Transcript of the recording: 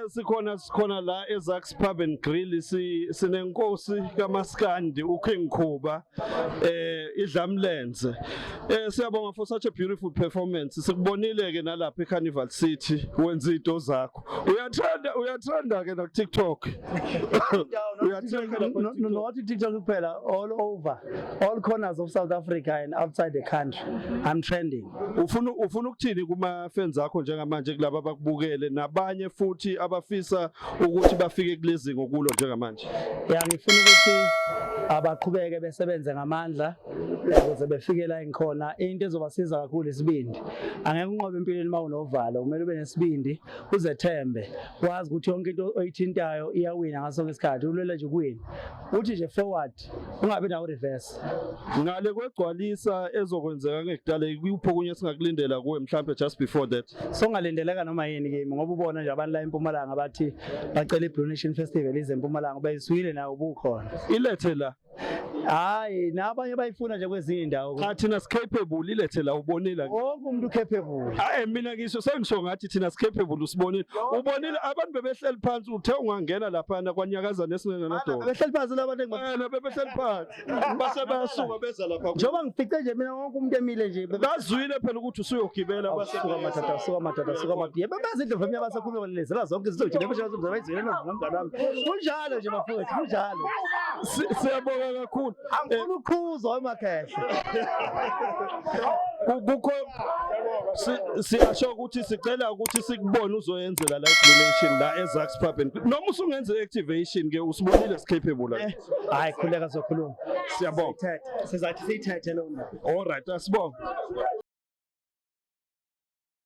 Sikhona la eZax Pub and Grill, sinenkosi kaMaskandi uKing Khuba, idlamlenze. Siyabonga for such a beautiful performance. Sikubonile ke nalapha eCarnival City wenza into zakho. Uyatrenda, uyatrenda ke na TikTok. Uyatrenda lapha. No, no, not TikTok kuphela, all over, all corners of South Africa and outside the country. I'm trending. Ufuna ukuthini kuma fans akho njengamanje, kulabo abakubukele nabanye futhi abafisa ukuthi bafike kulezi ngokulo njengamanje? Ya, ngifuna ukuthi abaqhubeke besebenze ngamandla ukuze befike la engikhona. Into ezobasiza kakhulu isibindi. Angeke unqobe empilweni uma unovalo, kumele ube nesibindi, uzethembe, wazi ukuthi yonke into oyithintayo iyawina ngaso sonke isikhathi, ulwele nje ukuwina. Uthi nje forward, ungabi nawo reverse. Ngale kwegcwalisa ezokwenzeka ngekudala, ikuphi okunye esingakulindela kuwe mhlambe just before that? Songalindeleka noma yini kimi, ngoba ubona nje abantu la eMpumalanga bathi bacela i-Blue Nation Festival ize eMpumalanga, bayizwile nawe ubukhona. Ilethe la. Hayi, nabanye bayifuna nje kwezinye indawo. Cha, thina si-capable, ilethe la, ubonile. Wonke umuntu capable. Hayi, mina ngisho sengisho ngathi thina si-capable, usibonile, ubonile abantu bebehleli phansi, uthe ungangena laphana kwanyakaza nesingenanadolo. Behleli phansi labantu. Bebehleli phansi base bayasuka beza lapha. Njengoba ngifice nje mina wonke umuntu emile nje. Bazwile phela ukuthi usuyogibela base Suka madoda, suka madoda, suka madoda. Yebo, bazi indlovu emnyama sakhuluma lezela zonke izinto nje lebesha bayizwile nomngane wami. Kunjalo nje bafowethu, kunjalo. Siyabonga kakhulu. Angifuni ukukhuzwa emakhehla. Kukho siyasho ukuthi sicela ukuthi sikubone uzoyenzela la Blue Nation la eZax Pub and noma usungenza i-activation ke, usibonile si-capable la. Hayi, khuleka, sokhuluma. Siyabonga. Sithethe. Sizathi siyithethe lo ndaba. All right, asibonga.